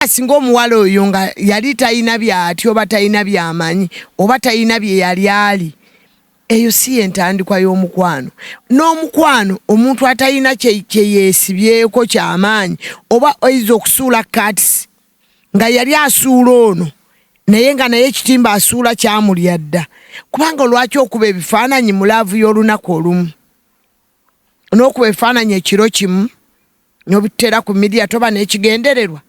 Singa omuwala oyo nga yali talina byatya oba talina byamanyi oba talina bye yali ali, eyo si yentandikwa y'omukwano. N'omukwano omuntu atalina kye yeesibyeko kyamaanyi oba oyinza okusuula katisi nga yali asuula ono naye nga naye ekitimba asuula kyamulya dda. Kubanga lwaki okuba ebifaananyi mu laavu y'olunaku olumu n'okuba ebifaananyi ekiro kimu n'obitera ku midiya toba n'ekigendererwa?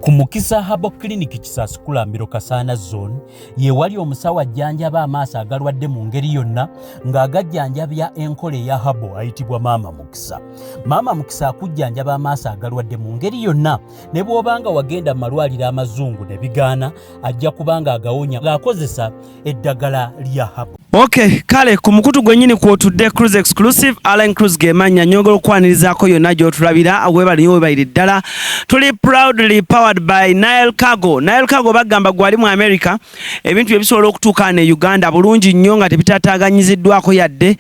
Ku Mukisa Herbal Clinic, Kisaasi Kulambiro, Kasaana Zone, ye wali omusawo ajjanjaba amaaso agalwadde mu ngeri yonna ng'agajjanjabya enkola eya herbal, ayitibwa Maama Mukisa. Maama Mukisa akujjanjaba amaaso agalwadde mu ngeri yonna, ne bw'oba nga wagenda mu malwaliro amazungu ne bigaana, ajja kuba nga agawonya ng'akozesa eddagala lya herbal. Ok, kale ku mukutu gwennyini kw'otudde, Cruise Exclusive, Allen Cruise gemanya nyongera okukwanirizaako yonna gy'otulabira. Weebale nnyo, weebalire ddala. Tuli proudly powered by Nile Cargo. Nile Cargo bagamba gwali mu America, ebintu bye bisobola okutuuka ne Uganda bulungi nnyo nga tebitataganyiziddwako yadde.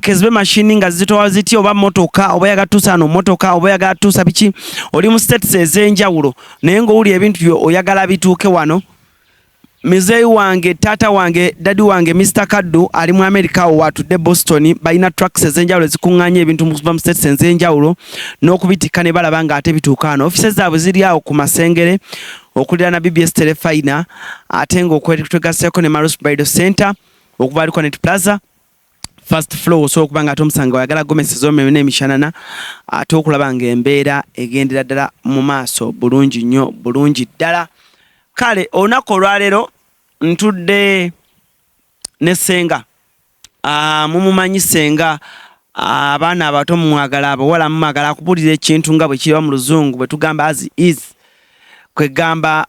Kezibe mashini nga zitowa ziti oba motoka, oba oyagala tuusa no motoka oba oyagala tuusa biki, oli mu states ez'enjawulo naye ng'owulira ebintu byo oyagala bituuke wano. Mizeeyi wange, taata wange, daddy wange, Mr Kaddu ali mu America awo watudde Boston. Balina trucks ez'enjawulo ezikuŋŋaanya ebintu mukuva mu states ez'enjawulo n'okubitikka ne balaba ng'ate bituuka wano. Offices zaabwe ziri awo ku Masengere okuliraana BBS Terefayina, ate ng'okwegasseeko ne Marus Bridal Center okuva ali Connect Plaza first floor. Osobola okuba nga ate omusanga oyagala gomesi z'omeme n'emishanana, ate okulaba ng'embeera egendera ddala mu maaso bulungi nnyo, bulungi ddala. Kale olunaku olwaleero ntudde ne Ssenga. Mumumanyi Ssenga, abaana abato mumwagala, abawala mumwagala. Akubuulira ekintu nga bwe kiriba mu Luzungu bwe tugamba as is, kwegamba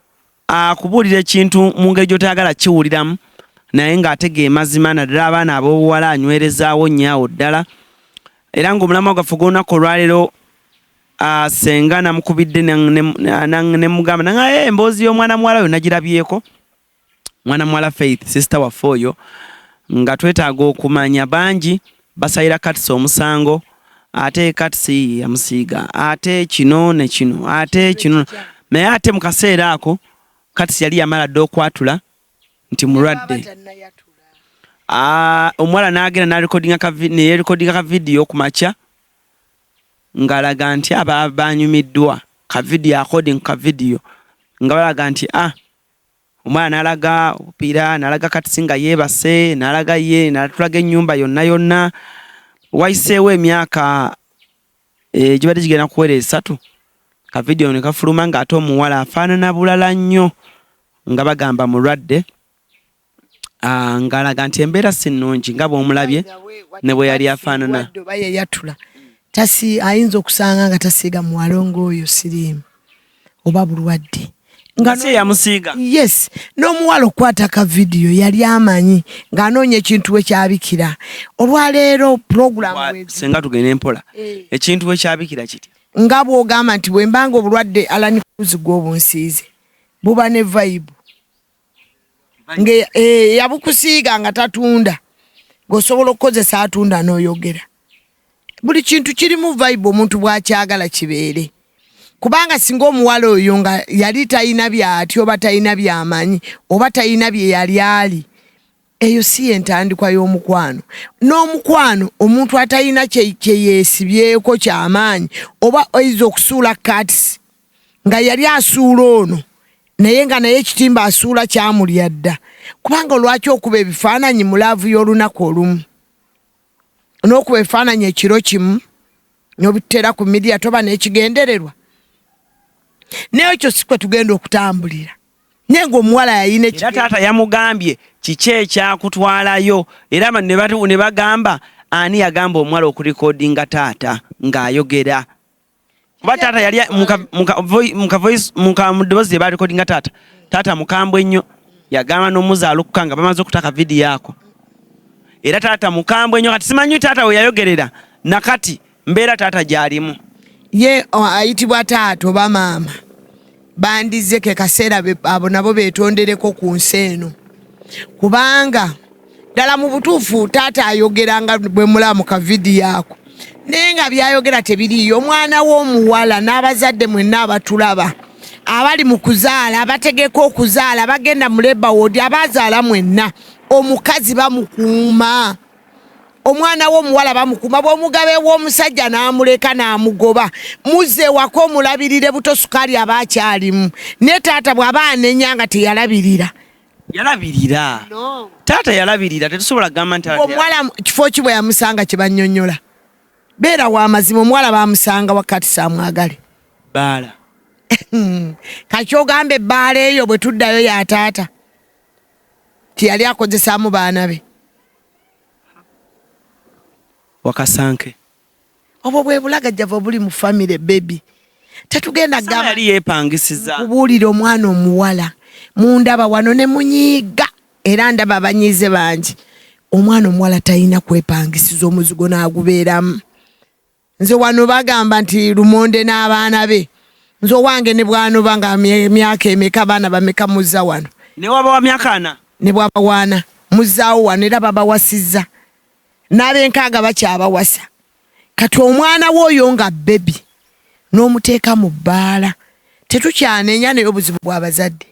akubuulira ekintu mu ngeri gy'otayagala kiwuliramu, naye ng'ate ge mazima, naddala abaana ab'obuwala anywerezaawo nnyo awo ddala. Era ng'omulamwa gwaffe gw'olunaku olwaleero, Ssenga namukubidde ne mugamba nanga emboozi y'omwana muwala oyo nagirabyeko, mwana muwala Faith, sister waffe oyo, nga twetaaga okumanya. Bangi basalira Katisi omusango, ate Katisi yamusiiga, ate kino ne kino, ate kino, naye ate mu kaseera ako Katisi yali yamala dda okwatula nti mulwadde. Omuwala n'agenda neyerekodinga ka vidiyo ku makya ng'alaga nti aba banyumiddwa ka vidiyo, according ka vidiyo nga balaga nti omwana n'alaga obupiira, n'alaga Katisi nga yeebase, n'alaga ye, n'atulaga ennyumba yonna yonna. Wayiseewo emyaka egibadde gigenda kuwera 3, ka vidiyo ne kafuluma ng'ate omuwala afaanana bulala nnyo, nga bagamba mulwadde, ng'alaga nti embeera si nnungi nga bw'omulabye ne bwe yali afaanana. Oba yeyatula tasi, ayinza okusanga nga tasiiga muwala ng'oyo siriimu oba bulwadde. Nga si yamusiiga. Yes, n'omuwala okukwata ka vidiyo yali amanyi ng'anoonya ekintu we kyabikira. Olwaleero program Senga, tugende mpola. Ekintu we kyabikira kitya? Nga bw'ogamba nti bwe mbanga obulwadde Alan Cruz gw'obunsiize buba ne vibe nga yabukusiiga nga tatunda, ng'osobola okukozesa atunda n'oyogera. Buli kintu kirimu vibe omuntu bw'akyagala kibeere. Kubanga singa omuwala oyo nga yali talina byatya oba talina byamanyi oba talina bye yali ali, eyo si yentandikwa y'omukwano. N'omukwano omuntu atalina kye yeesibyeko kyamaanyi oba oyinza okusuula katisi nga yali asuula ono naye nga naye ekitimba asuula kyamulya dda. Kubanga lwaki okuba ebifaananyi mu laavu y'olunaku olumu n'okuba ebifaananyi ekiro kimu n'obitera ku midiya toba n'ekigendererwa? Naye ekyo si kwe tugenda okutambulira, naye ng'omuwala yalina Era taata yamugambye kiki ekyakutwalayo, era ne bagamba ani yagamba omuwala okurekodinga taata ng'ayogera, kuba taata yali mu ddoboozi lye barekodinga taata, taata mukambwe nnyo, yagamba n'omuzaalukuka nga bamaze okutaka vidiyo ako. Era taata mukambwe nnyo, kati simanyi taata we yayogerera nakati mbeera taata gy'alimu. Ye ayitibwa taata oba maama bandize ke kaseera abo nabo beetondereko ku nsi eno, kubanga ddala mu butuufu taata ayogera nga bwe mulaba mu kavidiyo ako. Naye nga byayogera tebiriiyo. Omwana w'omuwala n'abazadde mwenna abatulaba abali mu kuzaala, abategeka okuzaala, abagenda mu labour ward, abazaala mwenna, omukazi bamukuuma, omwana w'omuwala bamukuuma. Bw'omugabe w'omusajja n'amuleka n'amugoba, muzze ewaka omulabirire buto, sukaali aba akyalimu. Naye taata bw'aba anenya nga teyalabirira. Yalabirira taata, yalabirira, tetusobola kugamba nti omuwala kifo ki bwe yamusanga kye bannyonnyola. Beera wa mazima, omuwala bamusanga wakati samwagale. Baala. Kati ogamba ebbaala eyo bwe tuddayo ya taata tiyali akozesaamu baana be? Wakasanke. Obwo bwe bulagajjavu obuli mu famire, baby. Tetugenda gamba yali yeepangisiza. Kubuulira omwana omuwala, mundaba wano ne munyiiga, era ndaba abanyiize bangi. Omwana omuwala talina kwepangisiza omuzigo n'agubeeramu. Nze wano bagamba nti Lumonde n'abaana be. Nze owange ne bwanoba nga myaka emeka, baana bameka, muzza wano. Ne waba wa myaka 40. Ne bwaba waana, muzzaawo wano. Era babawasizza n'abenkaaga bakyabawasa. Kati omwana we oyo nga baby n'omuteeka mu bbaala, tetukyanenya, naye obuzibu bw'abazadde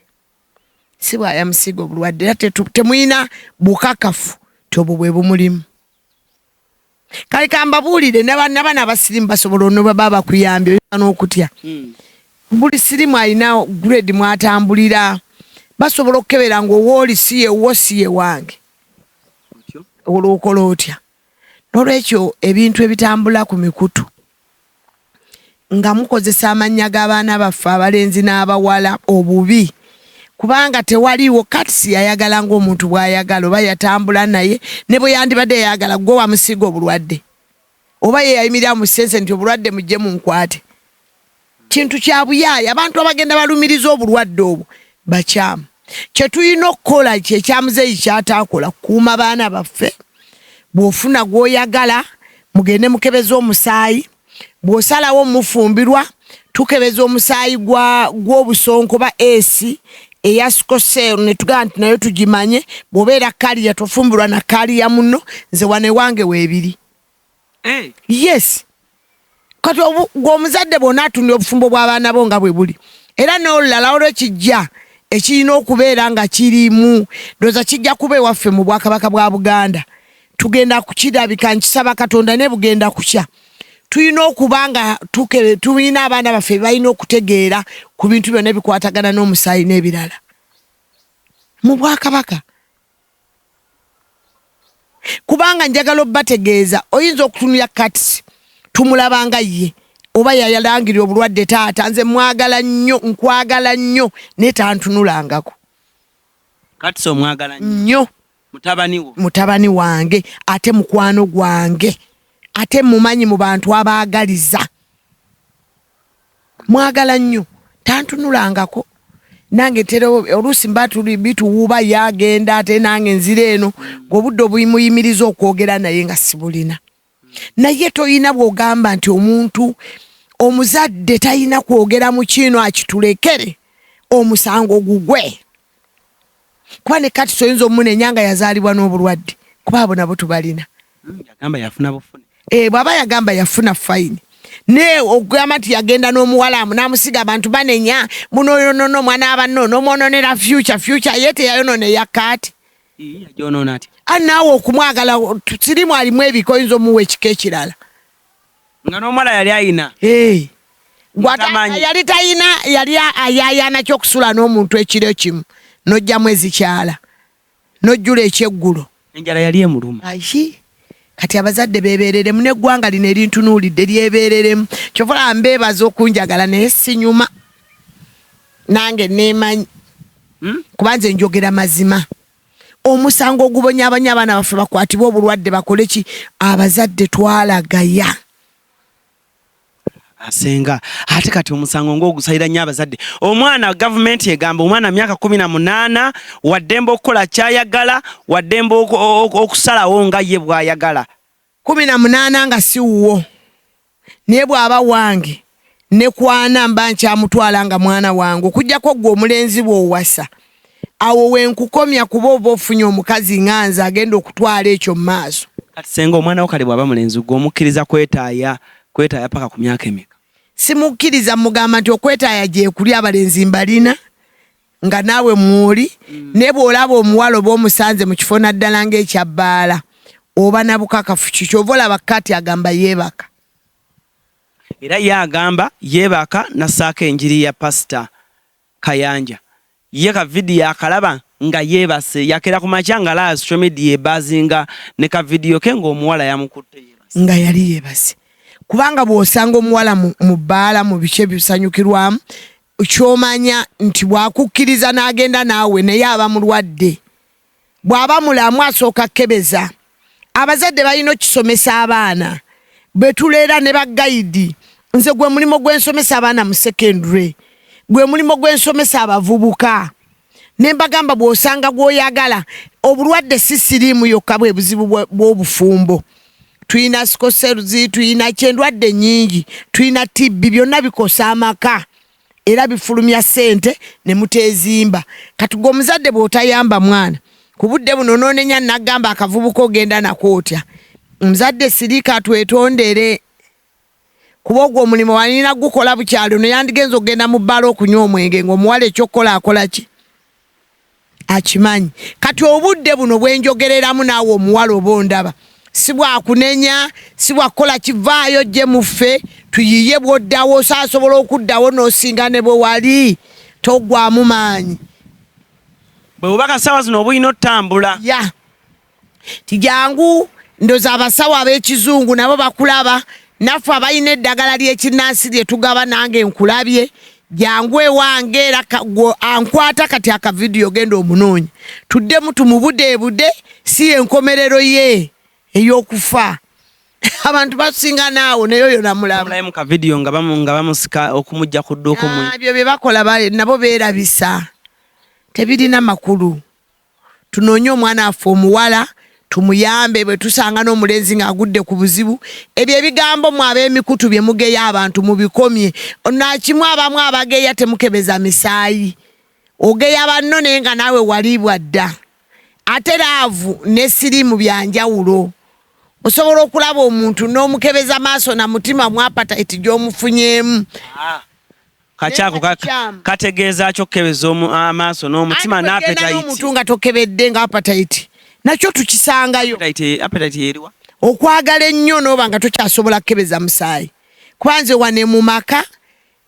si bwayamusiiga obulwadde. Era temulina bukakafu ti obwo bwe bumulimu. Kale kambabuulire, nabana abasirimu basobola ono baba bakuyambye, oyinza n'okutya. Buli sirimu alina grade mwatambulira, basobola okukebera ngaowooli si yewo, si ye wange, olwokola otya? Nolwekyo ebintu ebitambula ku mikutu nga mukozesa amannya g'abaana baffe abalenzi n'abawala obubi, kubanga tewaliiwo Kats yayagala ng'omuntu bw'ayagala oba yatambula naye, ne bwe yandibadde yayagala, gwe wamusiiga obulwadde, oba ye yayimirira mu sense nti obulwadde mujje munkwate. Kintu kya buyaaya. Abantu abagenda balumiriza obulwadde obwo bakyamu. Kye tulina okukola kyekyamuzeeyi kyataakola, kukuuma baana baffe. Bw'ofuna gw'oyagala, mugende mukebeze omusaayi. Bw'osalawo mufumbirwa, tukebeza omusaayi gw'obusonko ba esi eya sickle cell, ne tugamba nti nayo tugimanye. Bw'obeera carrier, tofumbirwa na carrier muno. Nze wano ewange weebiri. Hey. Yes, kati gwe omuzadde bw'onaatunda obufumbo bw'abaana bo nga bwe buli, era n'olulala olwekijja ekirina okubeera nga kirimu, ndowooza kijja kuba ewaffe mu Bwakabaka bwa Buganda, tugenda kukirabika. Nkisaba Katonda ne bugenda kukya. Tulina okuba nga tulina abaana baffe balina okutegeera ku bintu byonna ebikwatagana n'omusaayi n'ebirala mu bwakabaka, kubanga njagala obbategeeza, oyinza okutunulya Kats, tumulabanga ye oba yayalangirira obulwadde. Taata nze mwagala nnyo, nkwagala nnyo, naye tantunulangako. Kats omwagala nnyo? Mutabani wo? Mutabani wange, ate mukwano gwange, ate mumanyi mu bantu abaagaliza. Mwagala nnyo, tantunulangako. Nange ntera oluusi mba tuli bituwuuba, yagenda ate nange nzira eno, ng'obudde obumuyimiriza okwogera naye nga sibulina. Naye toyina bw'ogamba nti omuntu omuzadde talina kwogera mu kino, akitulekere omusango gugwe, kuba ne kati toyinza omunenya nga yazaalibwa n'obulwadde, kuba abo nabo tubalina. Yagamba yafuna bufune. Bw'aba yagamba yafuna, fine, naye okugamba nti yagenda n'omuwala n'amusiga, abantu banenya munoyonono omwana abanno n'omwononera future. Future ye teyayonona eya kaati? Yagyonoona atya? Naawe okumwagala, sirimu alimu ebika, oyinza omuwa ekika ekirala. Nga n'omuwala yali ayina. Yali tayina, yali ayayana kyokusula n'omuntu ekiro ekimu, n'ojjamu ezikyala n'ojjula ekyeggulo. Enjala yali emuluma. Ayi, kati abazadde beebereremu, n'eggwanga lino erintunuulidde lyebereremu. Kyova olaba mbeebaza okunjagala, naye sinyuma, nange neemanyi. Kuba nze njogera mazima. Omusango ogubonyabonya abaana baffe, bakwatibwe obulwadde, bakole ki, abazadde twalagaya. Asenga, ate kati omusango ng'ogusalira nnyo abazadde. Omwana, gavumenti egamba omwana myaka 18 waddembe okukola kyayagala, waddembe okusalawo nga ye bw'ayagala. 18 nga si wuwo, naye bw'aba wange ne kwana mba nkyamutwala nga mwana wange, okugjako gwe omulenzi bw'owasa, awo wenkukomya, kuba oba ofunye omukazi nga nze agenda okutwala ekyo mu maaso. Kati senga omwana wo kale bw'aba mulenzi gwe omukkiriza kwetaaya kwetaaya paka ku myaka emeka? Simukkiriza, mugamba nti okwetaaya gyekuli abalenzi mbalina nga naawe mwoli mm. Naye bw'olaba omuwala oba omusanze mu kifo naddala ng'ekya bbaala oba na bukakafu ki kyova olaba kati agamba yeebaka. Era ye agamba yeebaka nassaako enjiri ya Pasita Kayanja. Ye ka vidiyo akalaba nga yeebase, yakeera ku makya nga alaba social media ebazinga ne ka vidiyo ke ng'omuwala yamukutte yeebase. Nga yali yeebase. Kubanga bw'osanga omuwala mu bbaala mu biki ebisanyukirwamu ky'omanya nti bw'akukkiriza n'agenda naawe naye aba mulwadde. Bw'aba mulamu asooka kukebeza. Abazadde balina okukisomesa abaana bwe tulera ne bagayidi. Nze gwe mulimu gwe nsomesa abaana mu secondary, gwe mulimu gwe nsomesa abavubuka. Ne mbagamba bw'osanga gw'oyagala, obulwadde si siriimu yokka bwe buzibu bw'obufumbo. Tulina sickle cells, tulina ki endwadde nnyingi, tulina TB, byonna bikosa amaka. Era bifulumya ssente ne muteezimba. Kati gwe omuzadde bw'otayamba mwana ku budde buno n'onenya nagamba akavubuka ogenda nako otya? Omuzadde sirika twetondere, kuba ogwo omulimu walina gukola bukyalo no yandigenza okugenda mu bbaala okunywa omwenge ng'omuwala ekyokukola akola ki? Akimanyi. Kati obudde buno bwenjogereramu naawe omuwala oba ondaba si bwakunenya si bwakukola kivaayo jje muffe tuyiye bw'oddawo osaasobola okuddawo n'osinga ne bwe wali toggwamu maanyi. Bwe bubaka ssaawa zino obulina otambula. Ya tijangu ndoza abasawo ab'ekizungu nabo bakulaba, naffe abalina eddagala ly'ekinnansi lye tugaba nange nkulabye, jangu ewange era ankwata kati akavidiyo genda omunoonya tuddemu tumubudeebude, si enkomerero ye ey'okufa. Abantu basinga naawo naye oyo namulaba mu kavidiyo nga bamusika okumujja ku dduuka. Ebyo bye bakola nabo beerabisa, tebirina makulu. Tunoonye omwana affe omuwala tumuyambe bwe tusanga n'omulenzi ng'agudde ku buzibu. Ebyo ebigambo mwe ab'emikutu bye mugeya abantu mubikomye. Nakimu abamu abageya temukebeza misaayi, ogeya banno naye nga naawe waliibwa dda. Ate laavu ne siriimu bya njawulo. Osobola okulaba omuntu n'omukebeza maaso na mutima mu apatayiti gy'omufunyeemu. Kakyako kategeeza ki okukebeza amaaso n'omutima n'apetayiti? Omuntu nga tokebedde nga apatayiti nakyo tukisangayo. Apetayiti yeriwa? Okwagala ennyo n'oba nga tokyasobola kukebeza musaayi. Kuba nze wane mu maka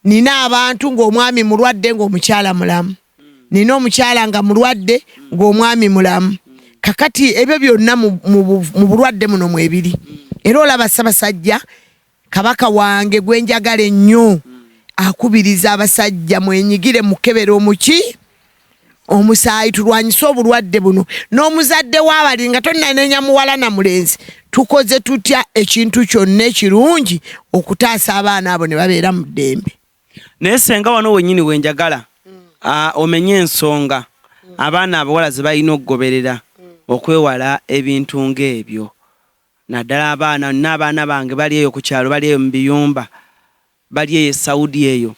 nina abantu ng'omwami mulwadde ng'omukyala mulamu, nina omukyala nga mulwadde ng'omwami mulamu. Kakati ebyo byonna mu bulwadde muno mwebiri. Era olaba Ssaabasajja Kabaka wange gwe njagala ennyo akubiriza abasajja mwenyigire mu kukebera omuki omusaayi tulwanyise obulwadde buno. N'omuzadde w'abali nga tonnanenya muwala na mulenzi, tukoze tutya ekintu kyonna ekirungi okutaasa abaana abo ne babeera mu ddembe. Naye senga wano wennyini we njagala omenye ensonga abaana abawala ze balina okugoberera okwewala ebintu ng'ebyo. Naddala abaana, nina abaana bange bali eyo ku kyalo, bali eyo mu biyumba, bali eyo e Saudi eyo,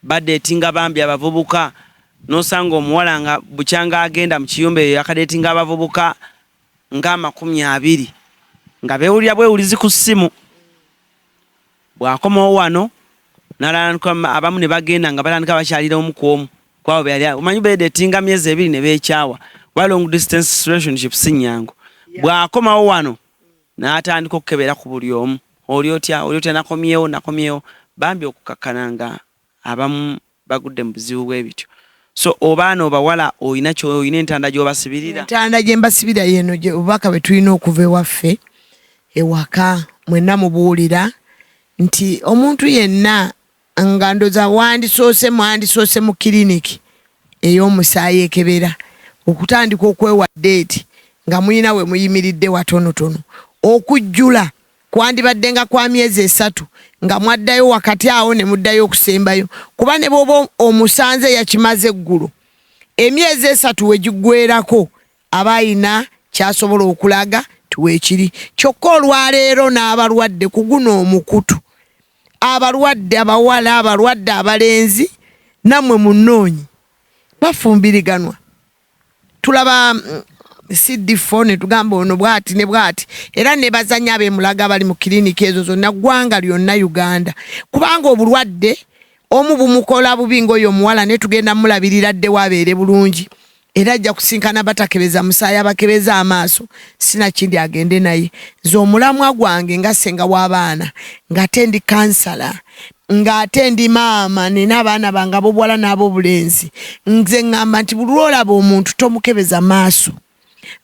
badeetinga bambi abavubuka, n'osanga omuwala nga bukyanga agenda mu kiyumba eyo yakadeetinga abavubuka nga 20 nga beewulira bwewulizi ku ssimu. Bw'akomawo wano n'alandika abamu ne bagenda nga batandika bakyalira omu ku omu kwabo be yali omanyi beedeetinga myezi 2 ne beekyawa, kuba long distance relationship si nnyangu. Bw'akomawo wano n'atandika okukebera ku buli omu, oli otya, oli otya, nakomyewo, nakomyewo, bambi okukakkana nga abamu bagudde mu buzibu bwe bityo. So obaana obawala olina olina entanda gy'obasibirira? Entanda gye mbasibira y'eno obubaka bwe tulina okuva ewaffe ewaka mwenna mubuulira nti omuntu yenna nga ndoza wandisoose mwandisoose mu kiriniki ey'omusaayi ekebera okutandika okwewa deeti nga mulina we muyimiridde watonotono. Okujjula kwandibadde nga kwa myezi 3 nga mwaddayo wakati awo ne muddayo okusembayo, kuba ne bw'oba omusanze yakimaze eggulo emyezi 3 we giggweerako aba alina ky'asobola okulaga nti weekiri. Kyokka olwaleero n'abalwadde ku guno omukutu, abalwadde abawala, abalwadde abalenzi, nammwe munnoonyi bafumbiriganwa. Tulaba CD4 ne tugamba ono bwati ne bwati era ne bazanya ab'emulaga abali mu kiriniki ezo zonna ggwanga lyonna Uganda kubanga obulwadde omu bumukola bubi ng'oyo omuwala ne tugenda mulabirira ddewo abeere bulungi era ajja kusinkana batakebeza musaayi abakebeza amaaso sinakindi agende naye nze omulamwa gwange nga ssenga w'abaana ng'ate ndi kansala ng'ate ndi maama nina abaana bange ab'obuwala n'ab'obulenzi nze ŋŋamba nti buli lw'olaba omuntu tomukebeza maaso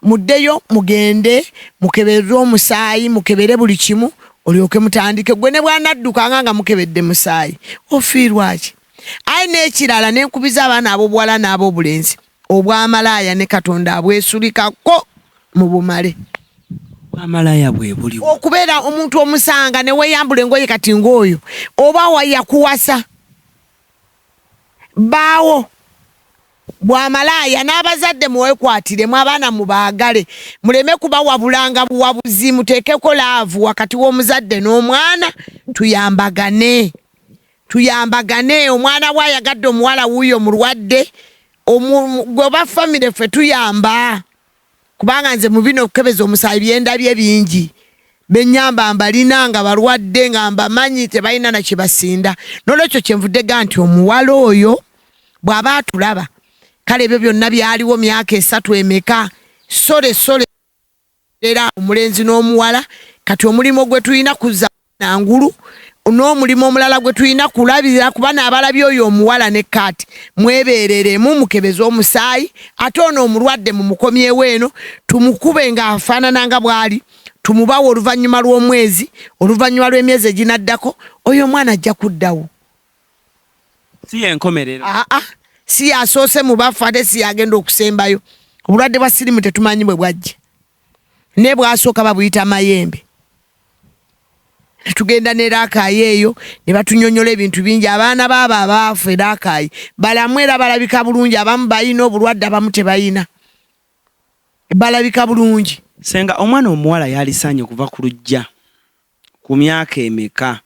muddeyo mugende mukebere omusaayi mukebere buli kimu olyoke mutandike gwe ne bwanaddukanga nga mukebedde musaayi ofiirwa ki aye n'ekirala nenkubiza abaana ab'obuwala n'ab'obulenzi obwamalaaya ne Katonda abwesulikako mubumale. Obwamalaaya bwe buliwo. Okubeera omuntu omusanga ne weeyambula engoye kati ng'oyo oba wayakuwasa bbaawo bwamalaaya n'abazadde mwekwatiremu abaana mubaagale muleme kubawabulanga buwabuzi muteekeko laavu wakati w'omuzadde n'omwana tuyambagane. Tuyambagane omwana we ayagadde omuwala wuuyo mulwadde gwe oba famire ffe tuyamba kubanga nze mu bino okukebeza omusaayi byendabye bingi benyamba mbalina nga balwadde nga mbamanyi tebalina na kyebasinda nolwekyo kyenvudde ga nti omuwala oyo bw'aba atulaba kale ebyo byonna byaliwo myaka esatu emeka sole sole era omulenzi n'omuwala kati omulimu gwe tulina kuzza nangulu n'omulimu omulala gwe tulina kulabirira kuba naabalabye oyo omuwala ne kaati mwebeereremu mukebeze omusaayi ate ono omulwadde mumukomyewo eno tumukube ng'afaanana nga bw'ali tumubawe oluvannyuma lw'omwezi oluvannyuma lw'emyezi eginaddako oyo omwana ajja kuddawo. Si yenkomerero. Aa si yasoose mu bafu ate si yagenda okusembayo. Obulwadde bwa sirimu tetumanyi bwe bwajja naye bwasooka babuyita mayembe. Tugenda ne Raakayi eyo ne batunyonyola ebintu bingi. Abaana baabo abaafa e Raakayi balamu era balabika bulungi, abamu balina obulwadde abamu tebalina, balabika bulungi. Ssenga omwana omuwala yalisaanye okuva ku luggya ku myaka emeka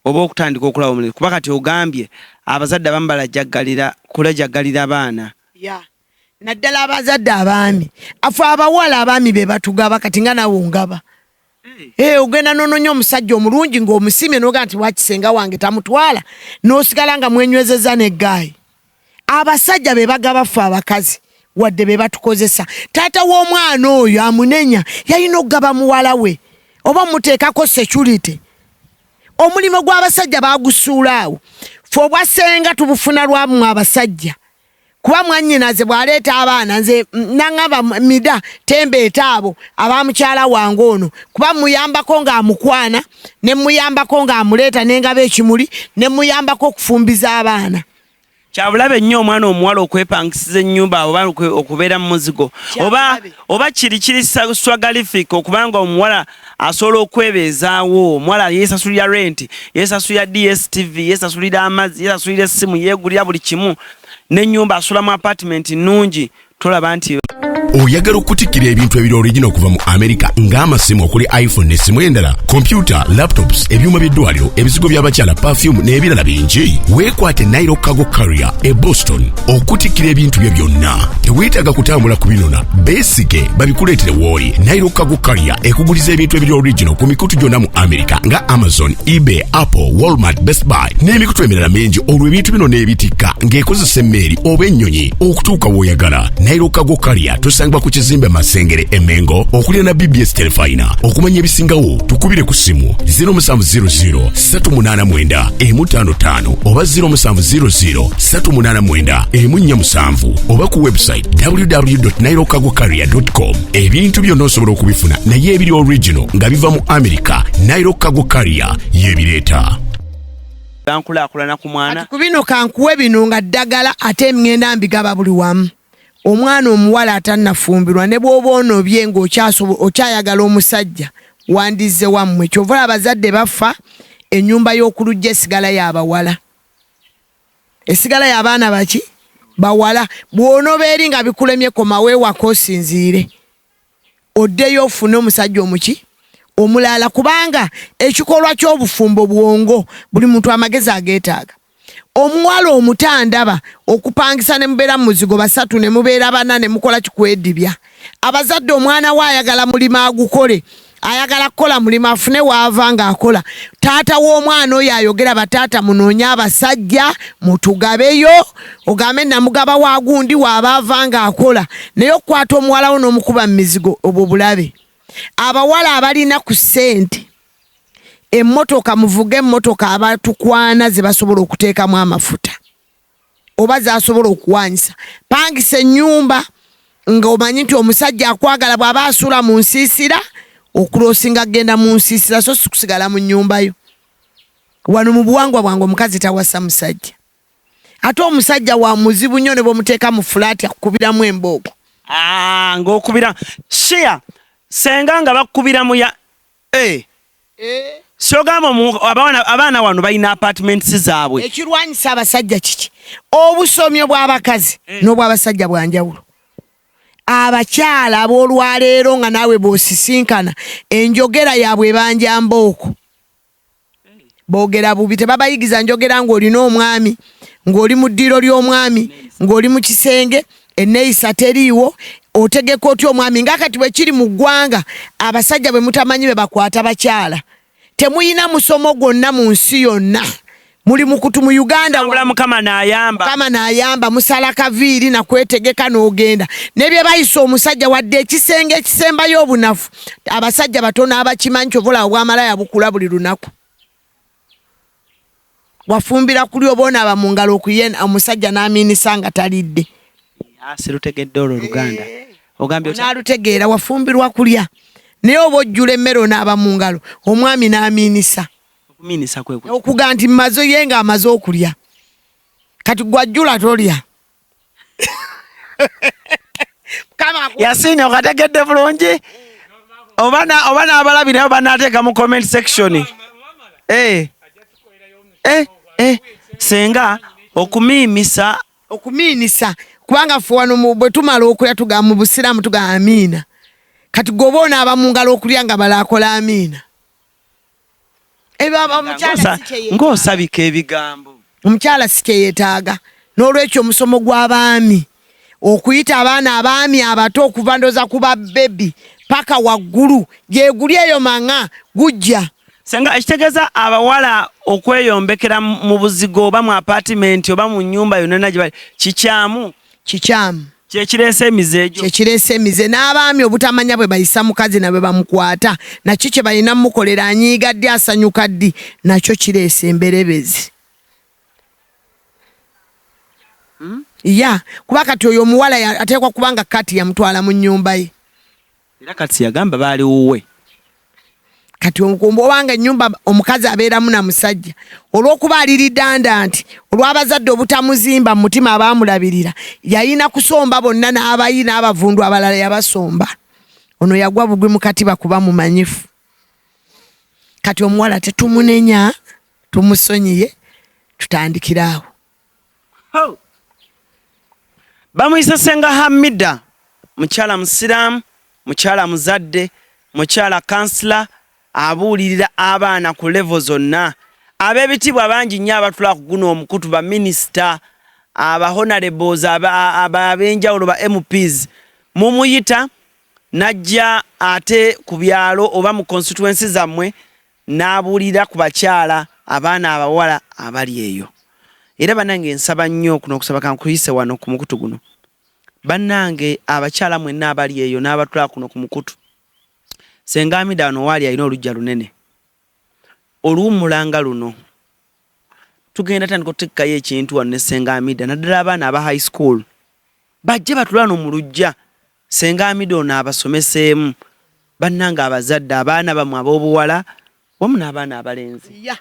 oba okutandika okulaba omulenzi kuba kati ogambye abazadde abamu balajaggalira kulajaggalira baana. Ya naddala abazadde abaami afe abawala abaami be batugaba kati nga nawe ongaba Hey, ogenda nononya omusajja omulungi ng'omusiimye noga nti wakisenga wange tamutwala n'osigala nga mwenywezeza n'eggaayi. Abasajja be bagaba ffe abakazi wadde be batukozesa. Taata w'omwana oyo amunenya yalina okugaba muwala we oba muteekako security. Omulimu gw'abasajja bagusuula awo. Ffe obwasenga tubufuna lwamwe abasajja. Kuba mwannyinaze bw'aleeta abaana nze nangamba mida tembeeta abo aba mukyala wange ono kuba muyambako ng'amukwana ne muyambako ng'amuleeta n'engaba ekimuli ne muyambako okufumbiza abaana. Kyabulabe nnyo omwana omuwala okwepangisiza ennyumba oba okubeera mu muzigo oba oba kiri kiri swagalific okubanga omuwala asobola okwebeezaawo. Omuwala yeesasulira rent, yeesasulira DSTV, yeesasulira amazzi, yeesasulira essimu, yeegulira buli kimu n'ennyumba asula mu apartment nnungi tolaba nti Oyagala okutikkira ebintu ebiri original okuva mu America ng'amasimu okuli iPhone n'essimu endala, kompyuta, laptops, ebyuma by'eddwaliro, ebizigo by'abakyala, perfume n'ebirala bingi? Weekwate Nile Cargo Carrier e Boston okutikkira ebintu byo byonna. Teweetaaga kutambula kubinona, beesige babikuleetere w'oli. Nile Cargo Carrier ekuguliza ebintu ebiri original ku mikutu gyonna mu America nga Amazon, eBay, Apple, Walmart, Best Buy n'emikutu emirala mingi, olwo ebintu bino n'ebitikka ng'ekozesa emmeeri oba ennyonyi okutuuka w'oyagala. Nile Cargo Carrier tusangibwa ku kizimbe Masengere e Mengo okuliraana BBS Terefayina. Okumanya ebisingawo tukubire ku ssimu 0700 389 155 oba 0700 389 147 oba ku website www.nilecargocarrier.com. Ebintu byonna osobola okubifuna naye ebiri original nga biva mu America, Nile Cargo Carrier y'ebireeta. Bankulaakulana ku mwana. Kati ku bino kankuwe bino nga ddagala ate ŋŋenda mbigaba buli wamu. Omwana omuwala atannafumbirwa ne bw'oba onobye ng'okyayagala omusajja wandizze wammwe. Ky'ova olaba abazadde bafa ennyumba y'oku luggya esigala y'abawala. Esigala y'abaana baki? Bawala. Bw'onoba eri nga bikulemye komawo ewaka osinziire. Oddeyo ofune omusajja omuki? Omulala kubanga ekikolwa ky'obufumbo bwongo buli muntu amagezi ageetaaga. Omuwala omuto andaba okupangisa ne mubeera mu muzigo basatu ne mubeera bana ne mukola kikwedibya. Abazadde omwana we ayagala mulimu agukole, ayagala kukola mulimu afune waava ng'akola. Taata w'omwana oyo ayogera, bataata munoonye abasajja mutugabeyo, ogambe namugaba wa gundi waaba ava ng'akola. Naye okukwata omuwala wo n'omukuba mu mizigo obwo bulabe. Abawala abalina ku ssente emmotoka muvuge emmotoka abatukwana ze basobola okuteekamu amafuta oba zasobola okuwanyisa. Pangisa ennyumba nga omanyi nti omusajja akwagala bw'aba asula mu nsiisira okulosinga kugenda mu nsiisira so si kusigala mu nnyumba yo. Wano mu buwangwa bwange omukazi tawasa musajja, ate omusajja wa muzibu nnyo ne bw'omuteeka mu fulaati akukubiramu embooko. Ah, ng'okubira share senga nga bakukubira mu ya Eh. Eh. Siogamba abaana abaana wano balina apartments zaabwe. Ekirwanyisa abasajja kiki? Obusomyo bw'abakazi eh. n'obw'abasajja bwa njawulo. Abakyala ab'olwaleero nga naawe bw'osisinkana enjogera yaabwe ebanjamba okwo. Boogera bubi, tebabayigiza njogera ng'olina omwami, ng'oli mu ddiiro ly'omwami, ng'oli mu kisenge, enneeyisa teriiwo, otegeka otya omwami nga kati bwe kiri mu ggwanga abasajja bwe mutamanyi be bakwata bakyala. Temuyina musomo gwonna mu nsi yonna. Muli mukutu mu Uganda. Wabula Mukama n'ayamba. Mukama n'ayamba, musala kaviiri na kwetegeka n'ogenda. Ne bye bayisa omusajja wadde ekisenge ekisembayo obunafu, abasajja batono abakimanyi kyova olaba obwamalaya bukula buli lunaku. Wafumbira kuli oba onaaba mu ngalo okuye omusajja n'amiinisa nga talidde. Ah, sirutegedde olwo Oluganda. Eh. Ogambye otya? Onaalutegeera, wafumbirwa kulya naye oba ojjula emmere onaaba mu ngalo omwami n'amiinisa. Okumiinisa kwe kwe. Okuga nti mmaze ye ng'amaze okulya. Kati gw'ajjula tolya. Yasini okategedde bulungi oba n'abalabi nabo banaateeka mu comment section. Eh. Eh, eh, senga okumiimisa okumiinisa kubanga ffe wano bwe tumala okulya tugamba mu busiraamu tugamba amiina. Kati gwe oba onaaba mu ngalo okulya nga bala akola amiina. Ng'osabika ebigambo. Omukyala si kye yeetaaga. N'olwekyo omusomo gw'abaami okuyita abaana abaami abato okuva ndoza ku ba bebi paka waggulu gyeguli eyo mang'a gujja. Senga ekitegeeza abawala okweyombekera mu buzigo oba mu apatimenti oba mu nnyumba yonna gye bali kikyamu? Kikyamu. Kyekireese emize egyo. Kyekireese emize n'abaami obutamanya bwe bayisa mukazi na bwe bamukwata nakyo kye balina mukolera anyiiga ddi asanyuka ddi nakyo kireese emberebezi. Hmm? Ya kuba kati oyo omuwala ateekwa kuba nga kati yamutwala mu nnyumba ye. Era kati yagamba baali wuwe. Kati obanga ennyumba omukazi abeeramu na musajja olw'okuba aliridanda nti olw'abazadde obutamuzimba mu mutima abaamulabirira yalina kusomba bonna n'abayi n'abavundu abalala yabasomba. Ono yagwa bugwi mu katiba kuba mumanyifu. Kati omuwala tetumunenya tumusonyiye tutandikire awo. Bamuyise Ssenga Hamida, mukyala Musiraamu, mukyala muzadde, mukyala kansila, abuulirira abaana ku levo zonna. Ab'ebitiibwa bangi nnyo abatula ku guno omukutu, baminisita, aba honorables, ab'enjawulo, ba MPs, mumuyita n'ajja ate ku byalo oba mu constituency zammwe n'abuulira ku bakyala abaana abawala abali eyo. Era bannange nsaba nnyo kuno okusaba kankuyise wano ku mukutu guno. Bannange abakyala mwenna abali eyo n'abatula kuno ku mukutu, Ssenga Amida wano waali alina oluggya lunene oluwummula nga luno. Tugenda tandika okutegekayo ekintu wano ne Ssenga Amida naddala abaana aba high school bajje batule wano mu luggya Ssenga Amida ono abasomeseemu. Bannange abazadde abaana bamwe ab'obuwala wamu n'abaana abalenzi. Yeah.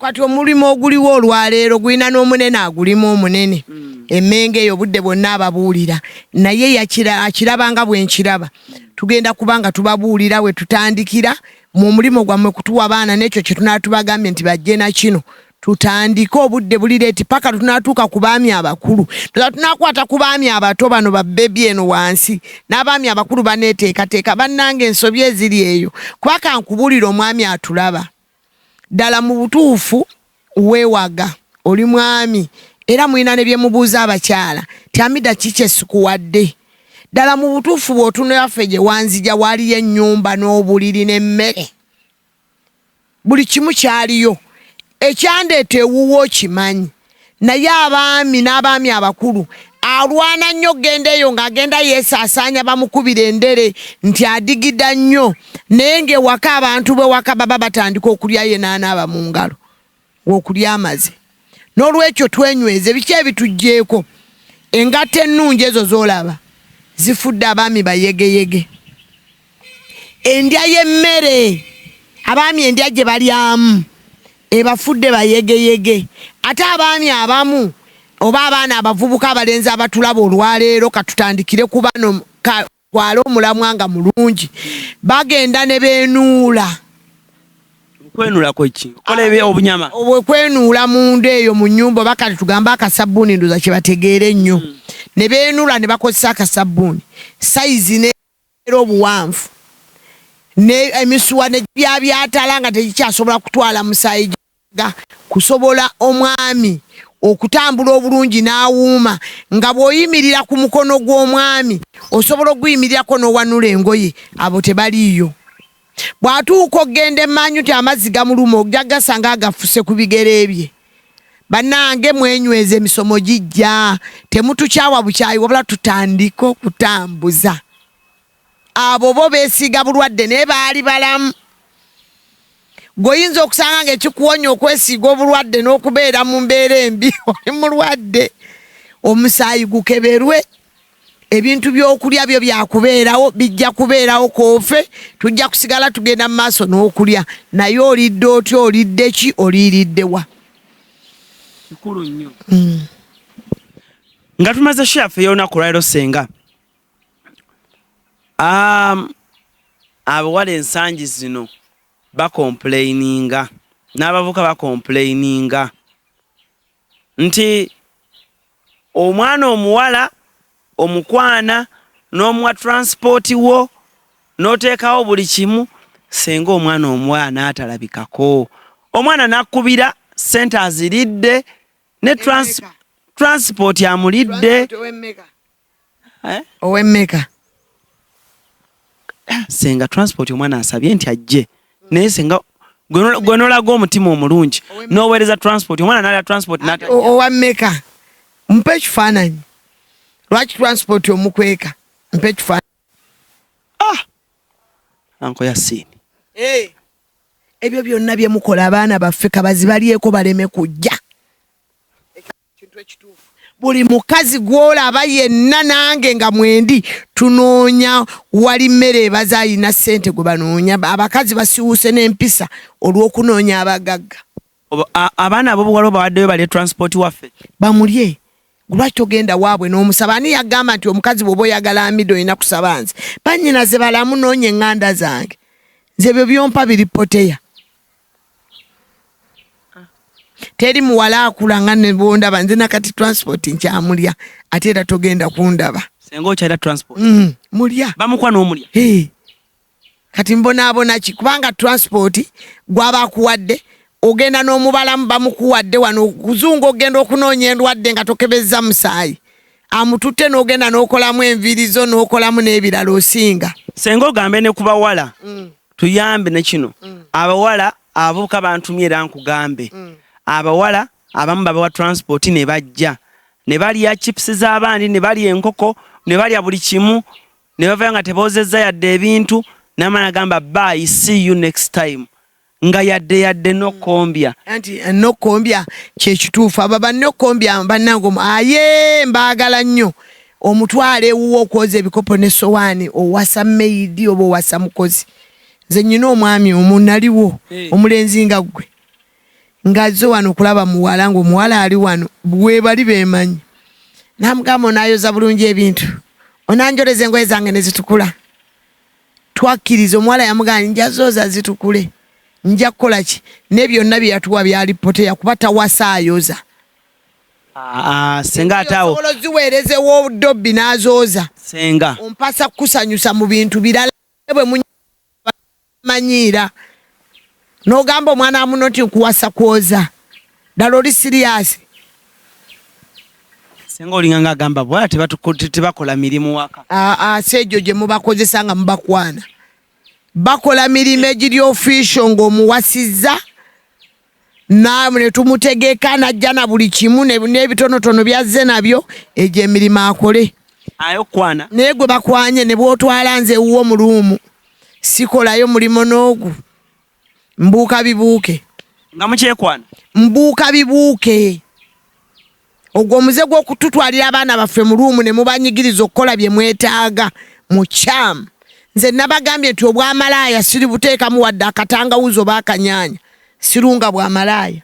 Kati omulimu oguliwo olwaleero gulina n'omunene agulimu omunene mm. Emmengo eyo obudde bwonna ababuulira naye akiraba nga bwe nkiraba. Tugenda kuba nga tubabuulira we tutandikira mu mulimu gwammwe kutuwa baana n'ekyo kye tunaba tubagambye nti bajje na kino tutandike obudde buli leeti paka tunatuuka ku baami abakulu. Tunakwata ku baami abato bano ba bebi eno wansi n'abaami abakulu baneeteekateeka. Bannange ensobi eziri eyo kuba kankubuulira omwami atulaba ddala mu butuufu weewaga Oli mwami era mulina ne bye mubuuza abakyala ti Amida ki kye sikuwadde? Ddala mu butuufu bw'otunula ffe gye wanzija waaliyo ennyumba n'obuliri n'emmere. Buli kimu kyaliyo. Ekyandeeta ewuwo okimanyi. Naye abaami n'abaami abakulu alwana nnyo okugenda eyo ng'agenda yeesaasaanya bamukubira endere nti adigida nnyo naye ng'ewaka abantu b'ewaka baba batandika okulya ye n'anaaba mu ngalo. Okulya amaze. N'olwekyo twenyweze biki ebituggyeko. Engatto ennungi ezo z'olaba zifudde abaami bayegeyege. Endya y'emmere abaami endya gye balyamu ebafudde bayegeyege. Ate abaami abamu oba abaana abavubuka abalenzi abatulaba olwaleero katutandikire ku bano twale omulamwa nga mulungi bagenda ne beenuula kwenula kweki kola ebye obunyama obwekwenuula munda eyo mu nyumba oba kati tugambe akasabbuuni ndoza kye bategeera ennyo mm. ne beenula ne bakozesa akasabbuuni sayizi neera obuwanvu ne emisuwa ne byabyatala nga tekikyasobola kutwala musaayi ga kusobola omwami okutambula obulungi n'awuuma nga bw'oyimirira ku mukono gw'omwami osobola okuguyimirirako n'owanula engoye abo tebaliiyo bw'atuuka okugenda emmanju nti amazzi gamuluma ojja gasanga agafuse ku bigere bye bannange mwenyweza emisomo gijja temutukyawa bukyayi wabula tutandike okutambuza Abo bo beesiiga bulwadde naye baali balamu. Gwe oyinza okusanga ng'ekikuwonya okwesiiga obulwadde n'okubeera mu mbeera embi oli mulwadde. Omusaayi gukeberwe, ebintu by'okulya byo byakubeerawo, bijja kubeerawo koofe, tujja kusigala tugenda mu maaso n'okulya naye olidde otya, olidde ki, oliiridde wa? Kikulu nnyo. Mm. Nga tumaze show yaffe ey'olunaku olwaleero ssenga Um, abawala ensangi zino bakompuleyininga n'abavuka bakompuleyininga nti omwana omuwala omukwana n'omuwa transport wo n'oteekawo buli kimu senga omwana omuwala n'atalabikako omwana n'akubira sente aziridde ne trans transport amulidde Eh? Owemmeka? Ah, senga transport omwana asabye nti ajje naye senga gwe nolaga omutima omulungi noweereza transport omwana nalya transport owammeka mpa ekifaananyi lwaki transport omukweka mpa ekifaananyi ah! anko yasiini eh. ebyo byonna byemukola abaana baffe kabazi balyeko baleme kujja Kintu ekituufu. Buli mukazi gw'olaba yenna nange nga mwendi tunoonya wali mmere ebaza alina ssente gwe banoonya. Abakazi basiwuuse n'empisa olw'okunoonya abagagga. Abaana ab'obuwala obawaddeyo balye transport waffe? Bamulye. Lwaki togenda waabwe n'omusaba? Ani yagamba nti omukazi bw'oba oyagala amida olina kusaba nze? Bannyinaze balamu noonya eŋŋanda zange. Nze ebyo byompa biri poteya. Teri muwala akula nga nebwondaba nze nakati transport nkyamulya ate era togenda kundaba. Senga okyalya transport? Mm, mulya. Bamukwa n'omulya? Hey. Kati mbonaabona ki kubanga transport gwaba akuwadde ogenda n'omubalamu bamukuwadde wano kuzungu ogenda okunoonya endwadde nga tokebezza musaayi amututte n'ogenda n'okolamu enviiri zo n'okolamu n'ebirala osinga. Senga ogambe ne ku bawala mm. Tuyambe ne kino mm. Abawala abavubuka bantumye era nkugambe mm. Abawala abamu babawa transport ne bajja ne balya chips z'abandi ne balya enkoko ne balya buli kimu ne bavayo nga teboozezza yadde ebintu namala gamba bye see you next time nga yadde yadde nokombya anti eh, nokombya kyekituufu abo banokombya bannange aye mbaagala nnyo omutwalo ewuwo okwoza ebikopo ne sowaani owasa maidi oba owasa mukozi nze nyina omwami omu naliwo eh. omulenzi nga ggwe ng'azze wano okulaba muwala ng'omuwala ali wano webali bemanyi namugamba onayoza bulungi ebintu onanjoleza engoye zange nezitukula twakkiriza omuwala yamugamba nja zooza zitukule nja kukola ki ne byonna bye yatuwa byali poteya kuba tawasa ayoza ah, ah, senga ate awo osobola oziweereza ew'obudobbi n'azooza senga ompasa kukusanyusa mu bintu birala bwe munyamanyiira n'ogamba omwana wa muno nti nkuwasa kwoza. Ddala oli siriyasi? Senga olinga nga agamba bwala tebakola mirimu waka. Aa, si egyo gye mubakozesa nga mubakwana. Bakola mirimu egiri official ng'omuwasizza ne tumutegeka n'ajja na buli kimu n'ebitonotono byazze nabyo, egyo emirimu akole. Aye okukwana. Naye gwe bakwanye ne bw'otwala nze ewuwo mu luumu sikolayo mulimo n'ogu. Mbuuka bibuuke. Nga mukyekwana? Mbuuka bibuuke. Ogwo omuze gw'okututwalira abaana baffe mu luumu ne mubanyigiriza okukola bye mwetaaga mukyamu. Nze nabagambye nti obwamalaaya siributeekamu wadde akatangawuzi oba akanyaanya. Sirunga bwamalaaya.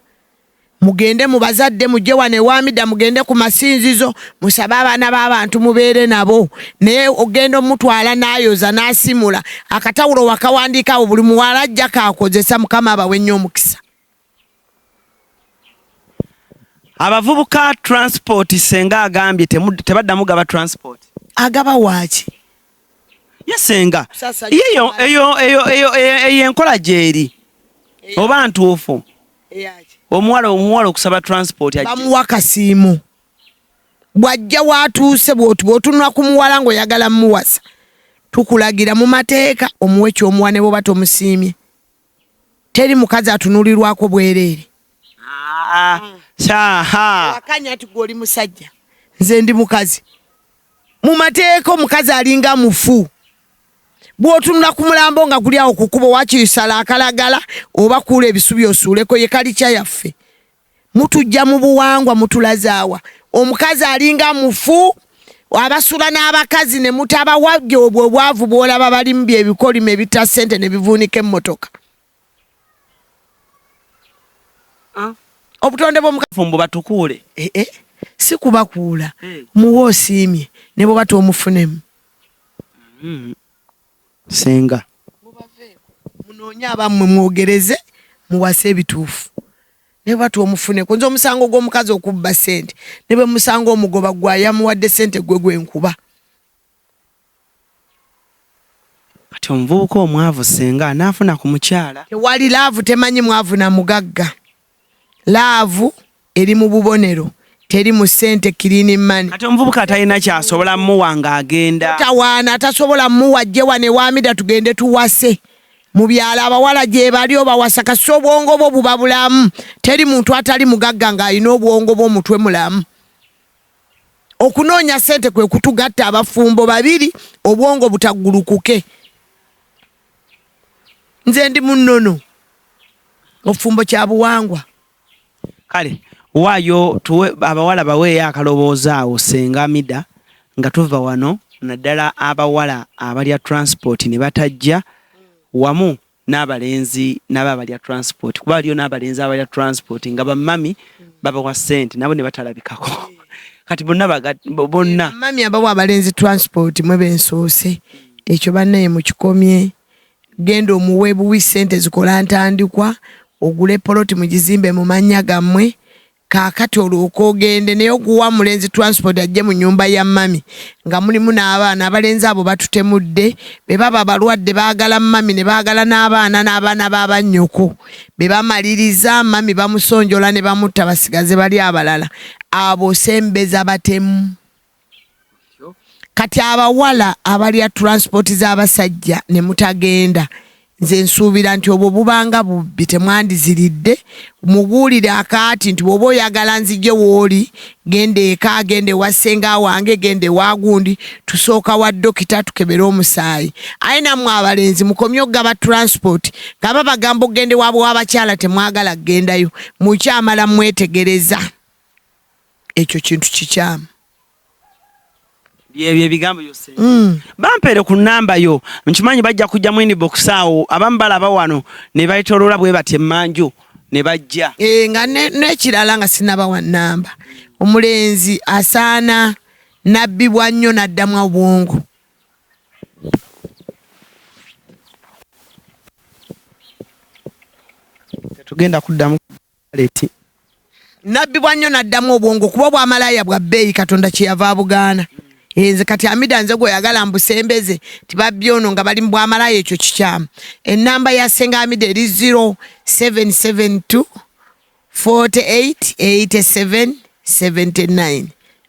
Mugende mu bazadde, mujje wano ewa Mida, mugende ku masinzizo musabe abaana b'abantu mubeere nabo. Naye ogenda omutwala n'ayoza n'asimula akatawulo wakawandiika awo, buli muwala ajja kaakozesa. Mukama abawe nnyo omukisa. Abavubuka transport senga agambye tebaddamu gaba transport. Agaba waaki? Ye senga eyo eyo eyo eyo eyo enkola gyeri oba ntuufu? Omuwala omuwala okusaba transport bamuwa kasiimu bw'ajja w'atuuse, bw'otunula ku muwala ng'oyagala muwasa, tukulagira mu mateeka omuwe ky'omuwa ne bw'oba tomusiimye. Teri mukazi atunulirwako bwereere. Wakanya nti gwe oli musajja, nze ndi mukazi. Mu mateeka omukazi alinga mufu. Bw'otunula ku mulambo nga guli awo ku kkubo, wakirisala akalagala oba kuula ebisubi osuuleko, ye kalikya yaffe. Mutujja mu buwangwa, mutulazaawa. Omukazi alinga mufu, abasula n'abakazi ne mutabawa obwo obwavu bw'olaba balimu byebikolimo ebitta ssente ne bivuunika emmotoka. Obutonde bw'omukazi mbu batukuule. Eh, eh, si kubakuula, muwe osiimye ne bw'oba tomufunemu. Senga mubaveeko, munoonye abammwe mwogereze muwase ebituufu ne bw'oba tomufuneko. Nze omusango gw'omukazi okubba ssente ne bwe musanga omugoba gwe yamuwadde ssente gwe gwenkuba. Kati omuvubuka omwavu senga anaafuna ku mukyala? Tewali laavu, temanyi mwavu na mugagga. Laavu eri mu bubonero, teri mu ssente clean money. Kati omuvubuka atalina kyasobola muwa ng'agenda? Tawaana atasobola muwa, ajje wano ewa Mida tugende tuwase. Mu byalo abawala gye bali obawasa kasita obwongo bwo buba bulamu. Teri muntu atali mugagga ng'alina obwongo bw'omutwe mulamu. Okunoonya ssente kwe kutugatta abafumbo babiri obwongo butaggulukuke. Nze ndi munnono, obufumbo kya buwangwa. Kale waayo tuwe abawala baweeyo akaloboozi awo Ssenga Mida nga tuva wano, naddala abawala abalya transport ne batajja wamu n'abalenzi nabo abalya transport, kuba waliyo n'abalenzi abalya transport nga bammami babawa ssente nabo ne batalabikako. Kati bonna bonna Mami abawa abalenzi transport mwe bensoose, ekyo bannaye mukikomye. Genda omuwe buwi ssente zikola ntandikwa, ogule poloti mugizimbe mu mannya gammwe, kaakati olwoka ogende. Naye okuwa mulenzi transport ajje mu nnyumba ya mami nga mulimu n'abaana, abalenzi abo batutemudde. Be baba balwadde baagala mami ne baagala n'abaana n'abaana ba bannyoko. Be bamaliriza mami bamusonjola ne bamutta basigaze bali abalala. Abo sembeza batemu. Kati abawala abalya transport z'abasajja ne mutagenda, nze nsuubira nti obwo bubanga bubbi, temwandiziridde. Muguulire akaati nti bw'oba oyagala nzije w'oli, genda eka, genda ewa ssenga wange, genda ewa gundi, tusooka wa dokita tukebere omusaayi. Aye nammwe abalenzi mukomye okugaba transport nga babagamba okugenda ewaabwe w'abakyala temwagala kugendayo, mukyamala mwetegereza. Ekyo kintu kikyamu. Byebyo ebigambo byose. Bampeere ku nnamba yo, nkimanyi bajja kujja mu inbox awo, abamu balaba wano ne bayitoloola bwe bati emmanju ne bajja. Nga n'ekirala nga sinnabawa nnamba, omulenzi asaana n'abbibwa nnyo n'addamu obwongo. Tetugenda kuddamu leti. Nabbibwa nnyo n'addamu obwongo kuba obwamalaaya bwa bbeeyi Katonda kye yava abugaana. Nze kati Amida nze gw'oyagala mbusembeze nti babbye ono nga bali mu bwamalaaya, ekyo kikyamu. Ennamba ya Ssenga Amida eri 0772. 48 87 79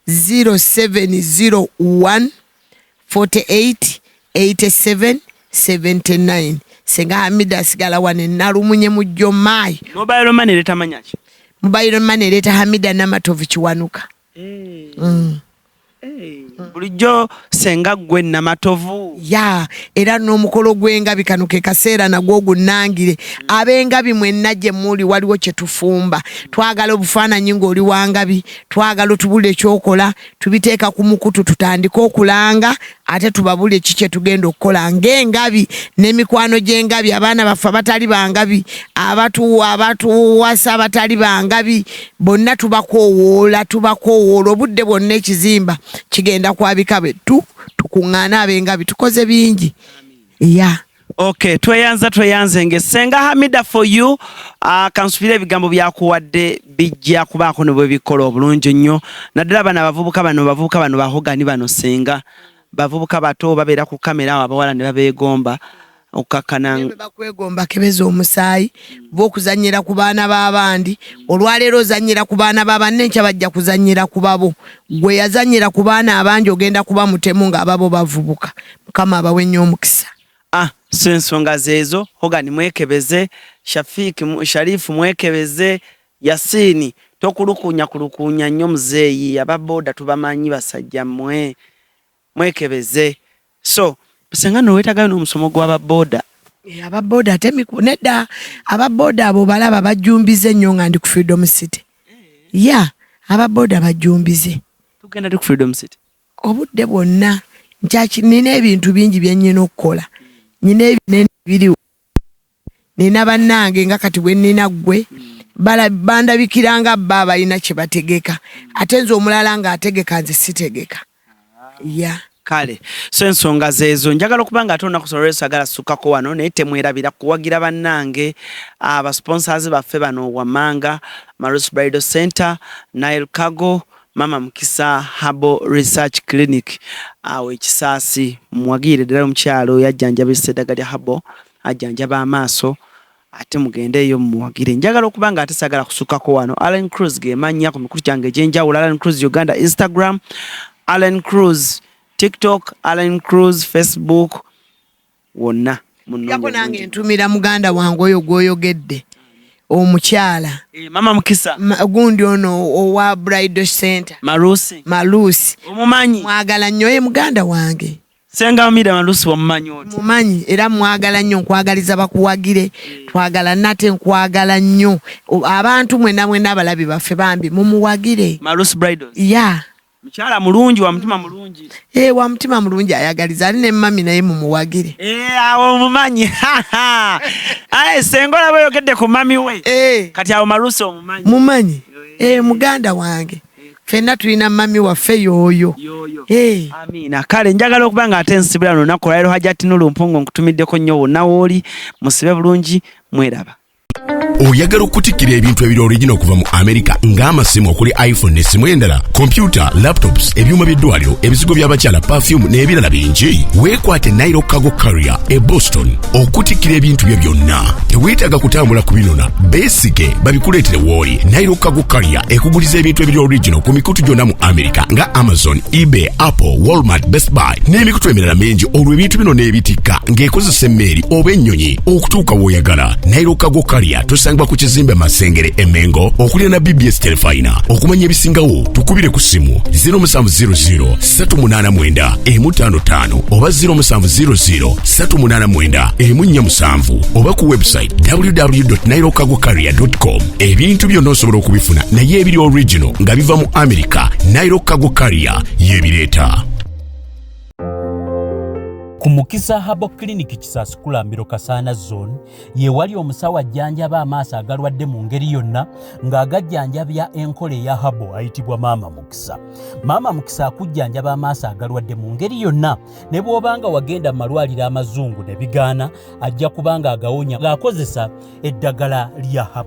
0701 48 87 79. Senga Hamida asigala wano Nalumunye mu Jomaayi. Mobile money ereeta manya ki? Mobile money ereeta Hamida Namatovu Kiwanuka. Bulijjo senga ggwe Namatovu. Ya, era n'omukolo gw'engabi kano ke kaseera nagwo ogunnangire. Ab'engabi mwenna gye muli, waliwo kye tufumba. Twagala obufaananyi ng'oli wa ngabi, twagala otubule ekyokola, tubiteeka ku mukutu tutandike okulanga, ate tubabule ki kye tugenda okukola ng'engabi n'emikwano gy'engabi, abaana baffe abatali bangabi, abatuwasa abatali bangabi, bonna tubakoowoola, tubakoowoola obudde bwonna. Ekizimba kigenda kwabika bwe tu tukuŋŋaane ab'engabi, tukoze bingi ya. Okay, tweyanza, tweyanze Senga Hamida for you. Kansubire ebigambo byakuwadde bijja kubaako ne bwe bikola obulungi nnyo, naddala bano abavubuka bano, bavubuka bano bahogani bano, senga bavubuka bato babeera ku kamera awo, abawala ne babeegomba okukakkana. Bwe bakwegomba, kebeza omusaayi ba okuzannyira ku baana b'abandi. Olwaleero ozannyira ku baana b'abanne, enkya bajja kuzannyira ku babo. Gwe yazannyira ku baana abangi ogenda kuba mutemu ng'ababo bavubuka. Mukama abawe nnyo omukisa. Ah, so ensonga zeezo. Hogani mwekebeze, Shafiki Sharifu mwekebeze, Yasini tokulukunya kulukunya nnyo muzeeyi, ababoda tubamanyi, basajja mmwe mwekebeze. So senga nowetagayo n'omusomo gw'ababoda. Eh, ababoda ate nedda, ababoda abo balaba bajjumbize nnyo nga ndi ku Freedom City. Ya, ababoda bajjumbize. Tugenda ti ku Freedom City? Obudde bwonna nkyaki, nina ebintu bingi bye nnyina okukola, nina ebinene biri, nina bannange nga kati bwe nina ggwe bandabikira nga bba abalina kye bategeka, ate nze omulala ng'ategeka, nze sitegeka ya. Kale, so ensonga zeezo. Njagala okuba nga ate olunaku olwaleero sagala sukkako wano, naye temwerabira kuwagira bannange abasponsors baffe bano wammanga: Marus Bridal Center, Nile Cargo, Mama Mukisa Herbal Research Clinic awo Ekisaasi. Muwagirire ddala omukyalo oyo, ajjanjabisa eddagala lya herbal, ajjanjaba amaaso, ate mugendeeyo mumuwagire. Njagala okuba nga ate saagala kusukkako wano. Allen Cruz gemanya ku mikutu gyange egy'enjawulo: Allen Cruz Uganda Instagram, Allen Cruz TikTok, Allen Cruz Facebook, wonna. Yako nange ntumira muganda wange oyo gw'oyogedde, omukyala. Eh, Mama Mukisa. Gundi ono owa Bridal Center. Marusi. Malusi. Omumanyi? Mwagala nnyo, ye muganda wange. Senga Amida Malusi wamumanyi oti? Mumanyi era mwagala nnyo, nkwagaliza bakuwagire, twagala nate, nkwagala nnyo. Abantu mwena mwena abalabi baffe, bambi mumuwagire. Malusi Bridals. Ya. Mukyala mulungi, wa mutima mulungi. Eh, wa mutima mulungi, ayagaliza ali ne mami, naye mumuwagire. Eh, awo omumanyi. Aye senga olaba oyogedde ku mami we. Eh. Kati awo Malusi omumanyi? Mumanyi. Eh, muganda wange, ffenna tulina mami waffe yooyo. Yoyo. Eh. Amiina. Kale njagala okuba nga ate nsibula luno olunaku olwaleero. Hajati Nulu Mpungu nkutumiddeko nnyo wonna wooli, musibe bulungi, mweraba. Oyagala okutikkira ebintu ebiri original okuva mu Amerika ng'amasimu okuli iPhone n'essimu endala, kompyuta, laptops, ebyuma by'eddwaliro, ebizigo by'abakyala, perfume n'ebirala bingi? Weekwate Nile Cargo Carrier e Boston okutikkira ebintu byo byonna. Teweetaaga kutambula kubinona, beesige babikuleetere w'oli. Nile Cargo Carrier ekuguliza ebintu ebiri original ku mikutu gyonna mu Amerika nga Amazon, eBay, Apple, Walmart, Best Buy n'emikutu emirala mingi, olwo ebintu bino n'ebitikka ng'ekozesa emmeeri oba ennyonyi okutuuka w'oyagala. Nile Cargo Carrier tusangibwa ku kizimbe Masengere e Mengo okuliraana BBS Telefina. Okumanya ebisingawo tukubire ku ssimu 0700 389 155 oba 0700 389 147 oba ku website www.nilecargocarrier.com. Ebintu byonna osobola okubifuna, naye ebiri original nga biva mu America, Nile Cargo Carrier yebireeta. Ku Mukisa Herbal Clinic Kisaasi Kulambiro Kasaana Zone ye wali omusawo ajjanjaba amaaso agalwadde mu ngeri yonna ng'agajjanjabya enkola eya herbal, ayitibwa Maama Mukisa. Maama Mukisa akujjanjaba amaaso agalwadde mu ngeri yonna, ne bw'oba nga wagenda mu malwaliro amazungu ne bigaana, ajja kuba nga agawonya ng'akozesa eddagala lya herbal.